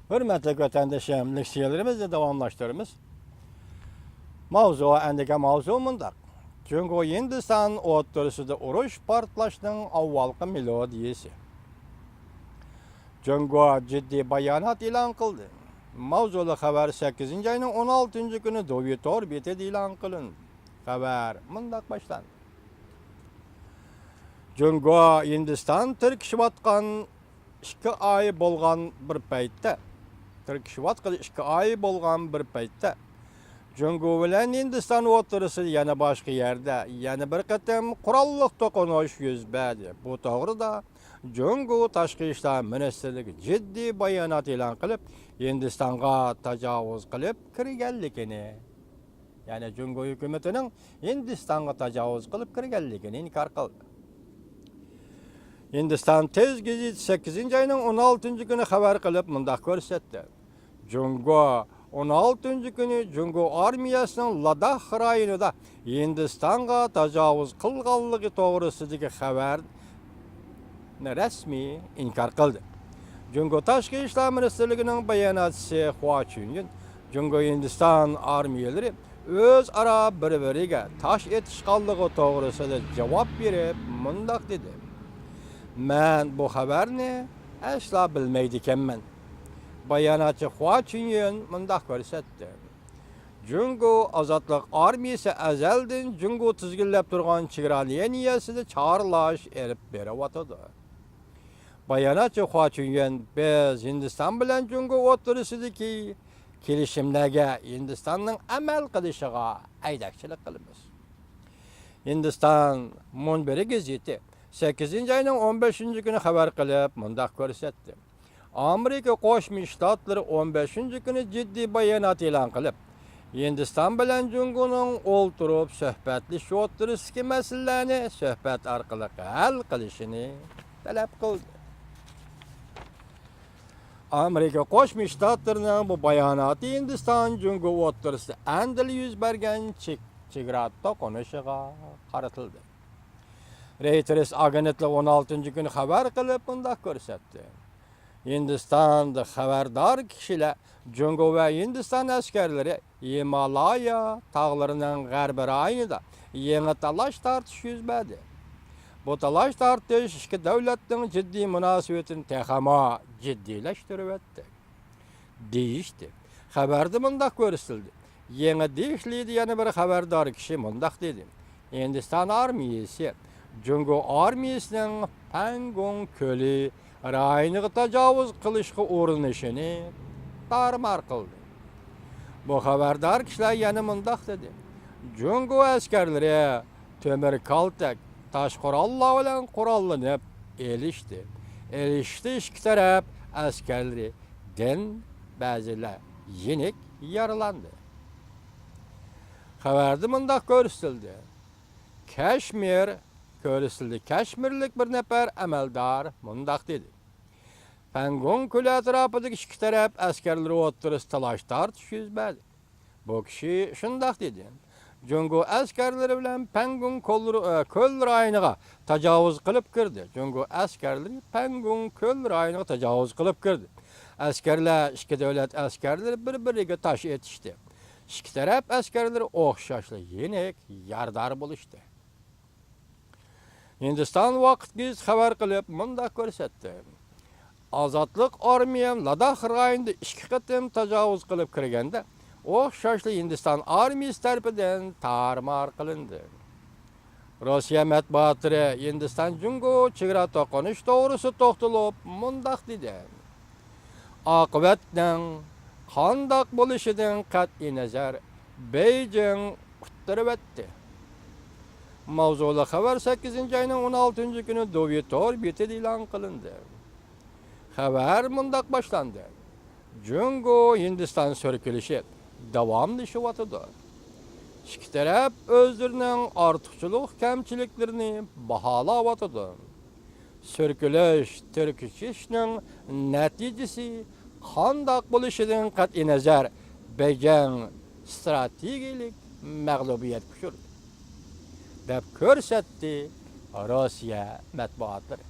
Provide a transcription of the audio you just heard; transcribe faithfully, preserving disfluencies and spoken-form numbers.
ھۆرمەتلىك ۋەتەندىشىم، لېكسىيەلىرىمىزنى داۋاملاشتۇرىمىز. ماۋزۇ، ئەندىكى ماۋزۇ مۇنداق. جۇڭگو ھىندىستان ئوتتۇرىسىدا ئۇرۇش پارتلاشنىڭ ئاۋۋالقى مېلودىيىسى. جۇڭگو جىددىي بايانات ئېلان قىلدى. ماۋزۇلۇق خەۋەر سەككىزىنچى ئاينىڭ ئون ئالتىنچى كۈنى دۇۋى تور بېتىدە ئېلان قىلىندى. خەۋەر مۇنداق باشلاندى. جۇڭگو ھىندىستان تىركىشىۋاتقان ئىككى ئاي بولغان بىر پەيتتە، تىركىشىۋاتقىلى ئىككى ئاي بولغان بىر پەيتتە، جۇڭگو بىلەن ھىندىستان ئوتتۇرىسىدا يەنە باشقا يەردە يەنە بىر قېتىم قوراللىق توقۇنۇش يۈز بەردى. بۇ توغرىدا جۇڭگو تاشقى ئىشلار مىنىستىرلىكى جىددىي بايانات ئېلان قىلىپ، ھىندىستانغا تاجاۋۇز قىلىپ كىرگەنلىكىنى، يەنى جۇڭگو ھۆكۈمىتىنىڭ ھىندىستانغا تاجاۋۇز قىلىپ كىرگەنلىكىنى ئىنكار قىلدى. ھىندىستان تېز گېزىتى سەككىزىنچى ئاينىڭ ئون ئالتىنچى كۈنى خەۋەر قىلىپ مۇنداق كۆرسەتتى: جۇڭگو ئون ئالتىنچى كۈنى جۇڭگو ئارمىيەسىنىڭ لاداخ رايونىدا ھىندىستانغا تاجاۋۇز قىلغانلىقى توغرىسىدىكى خەۋەر رەسمىي ئىنكار قىلدى. جۇڭگو تاشقى ئىشلار مىنىستىرلىكىنىڭ باياناتچىسى خۇا چۈنيۈن جۇڭگو ھىندىستان ئارمىيەلىرى ئۆزئارا بىر-بىرىگە تاش ئېتىشقانلىقى توغرىسىدا جاۋاب بېرىپ مۇنداق دېدى: مەن بۇ خەۋەرنى ئەسلا بىلمەيدىكەنمەن. باياناتچى خۇا چۈنيۈن مۇنداق كۆرسەتتى: جۇڭگو ئازادلىق ئارمىيىسى ئەزەلدىن جۇڭگو تىزگىنلەپ تۇرغان چېگرا لىنىيەسىدە چارلاش ئېلىپ بېرىۋاتىدۇ. باياناتچى خۇا چۈنيۈەن، بىز ھىندىستان بىلەن جۇڭگو ئوتتۇرىسىدىكى كېلىشىملەرگە ھىندىستاننىڭ ئەمەل قىلىشىغا ھەيدەكچىلىك قىلىمىز. ھىندىستان مۇنبىرى گېزىتى سەككىزىنچى ئاينىڭ ئون بەشىنچى كۈنى خەۋەر قىلىپ مۇنداق كۆرسەتتى: ئامېرىكا قوشما شتاتلىرى ئون بەشىنچى كۈنى جىددىي بايانات ئېلان قىلىپ، ھىندىستان بىلەن جۇڭگونىڭ ئولتۇرۇپ سۆھبەتلىشىش ئوتتۇرىسىدىكى مەسىلىلەرنى سۆھبەت ئارقىلىق ھەل قىلىشىنى تەلەپ قىلدى. ئامېرىكا قوشما شتاتلىرىنىڭ بۇ باياناتى ھىندىستان جۇڭگو ئوتتۇرىسىدا ئەندىلا يۈز بەرگەن چېك-، چېگرا توقۇنۇشىغا قارىتىلدى. رېيتېرس ئاگېنتلىقى ئون ئالتىنچى كۈنى خەۋەر قىلىپ مۇنداق كۆرسەتتى: ھىندىستاندا خەۋەردار كىشىلەر جۇڭگو ۋە ھىندىستان ئەسكەرلىرى ھىمالايا تاغلىرىنىڭ غەربىي رايونىدا يېڭى تالاش-تارتىش يۈز بەردى. بۇ تالاش-تارتىش ئىككى دۆلەتنىڭ جىددىي مۇناسىۋىتىنى تېخىمۇ جىددىيلەشتۈرۈۋەتتى، دېيىشتى. خەۋەردە مۇنداق كۆرسىتىلدى. يېڭى دېھلىدا يەنە بىر خەۋەردار كىشى مۇنداق دېدى: ھىندىستان ئارمىيىسى جۇڭگو ئارمىيىسىنىڭ پەنگۇڭ كۆلى رايونىغا تاجاۋۇز قىلىشقا ئۇرۇنۇشىنى تارمار قىلدى. بۇ خەۋەردار كىشىلەر يەنە مۇنداق دېدى: جۇڭگو ئەسكەرلىرى تۆمۈر كالتەك، تاش قوراللار بىلەن قوراللىنىپ ئېلىشتى. ئېلىشىشتا ئىككى تەرەپ ئەسكەرلىرى دىن، بەزىلەر يېنىك يارىلاندى. خەۋەردە مۇنداق كۆرسىتىلدى. كەشمىر كۆرسىتىلدى. كەشمىرلىك بىر نەپەر ئەمەلدار مۇنداق دېدى: پەنگۇڭ كۆلى ئەتراپىدىكى ئىككى تەرەپ ئەسكەرلىرى ئوتتۇرىسىدا تالاش-تارتىش يۈز بەردى. بۇ كىشى شۇنداق دېدى: جۇڭگو ئەسكەرلىرى بىلەن پەنگۇڭ كول-، ئە، كۆل رايونىغا تاجاۋۇز قىلىپ كىردى. جۇڭگو ئەسكەرلىرى پەنگۇڭ كۆل رايونىغا تاجاۋۇز قىلىپ كىردى. ئەسكەرلەر، ئىككى دۆلەت ئەسكەرلىرى بىر-بىرىگە تاش ئېتىشتى. ئىككى تەرەپ ئەسكەرلىرى ئوخشاشلا يېنىك يارىدار بولۇشتى. ھىندىستان ۋاقىت گېزىتى خەۋەر قىلىپ مۇنداق كۆرسەتتى: ئازادلىق ئارمىيەم لاداخ رايونىدا ئىككى قېتىم تاجاۋۇز قىلىپ كىرگەندە، ئوخشاشلا ھىندىستان ئارمىيىسى تەرىپىدىن تارمار قىلىندى. روسىيە مەتبۇئاتلىرى ھىندىستان جۇڭگو چېگرا توقۇنۇشى توغرىسىدا توختىلىپ مۇنداق دېدى: ئاقىۋەتنىڭ قانداق بولۇشىدىن قەتئىينەزەر، بېيجىڭ ئۇتتۇرۇۋەتتى. ماۋزۇلۇق خەۋەر سەككىزىنچى ئاينىڭ ئون ئالتىنچى كۈنى دۇۋى تور بېتىدە ئېلان قىلىندى. خەۋەر مۇنداق باشلاندى: جۇڭگو ھىندىستان سۈركىلىشى داۋاملىشىۋاتىدۇ. ئىككى تەرەپ ئۆزلىرىنىڭ ئارتۇقچىلىق كەمچىلىكلىرىنى باھالاۋاتىدۇ. سۈركىلىش، تىركىشىشنىڭ نەتىجىسى قانداق بولۇشىدىن قەتئىينەزەر، بېيجىڭ ئىستراتېگىيەلىك مەغلۇبىيەتكە ئۇچرىدى، دەپ كۆرسەتتى روسىيە مەتبۇئاتلىرى.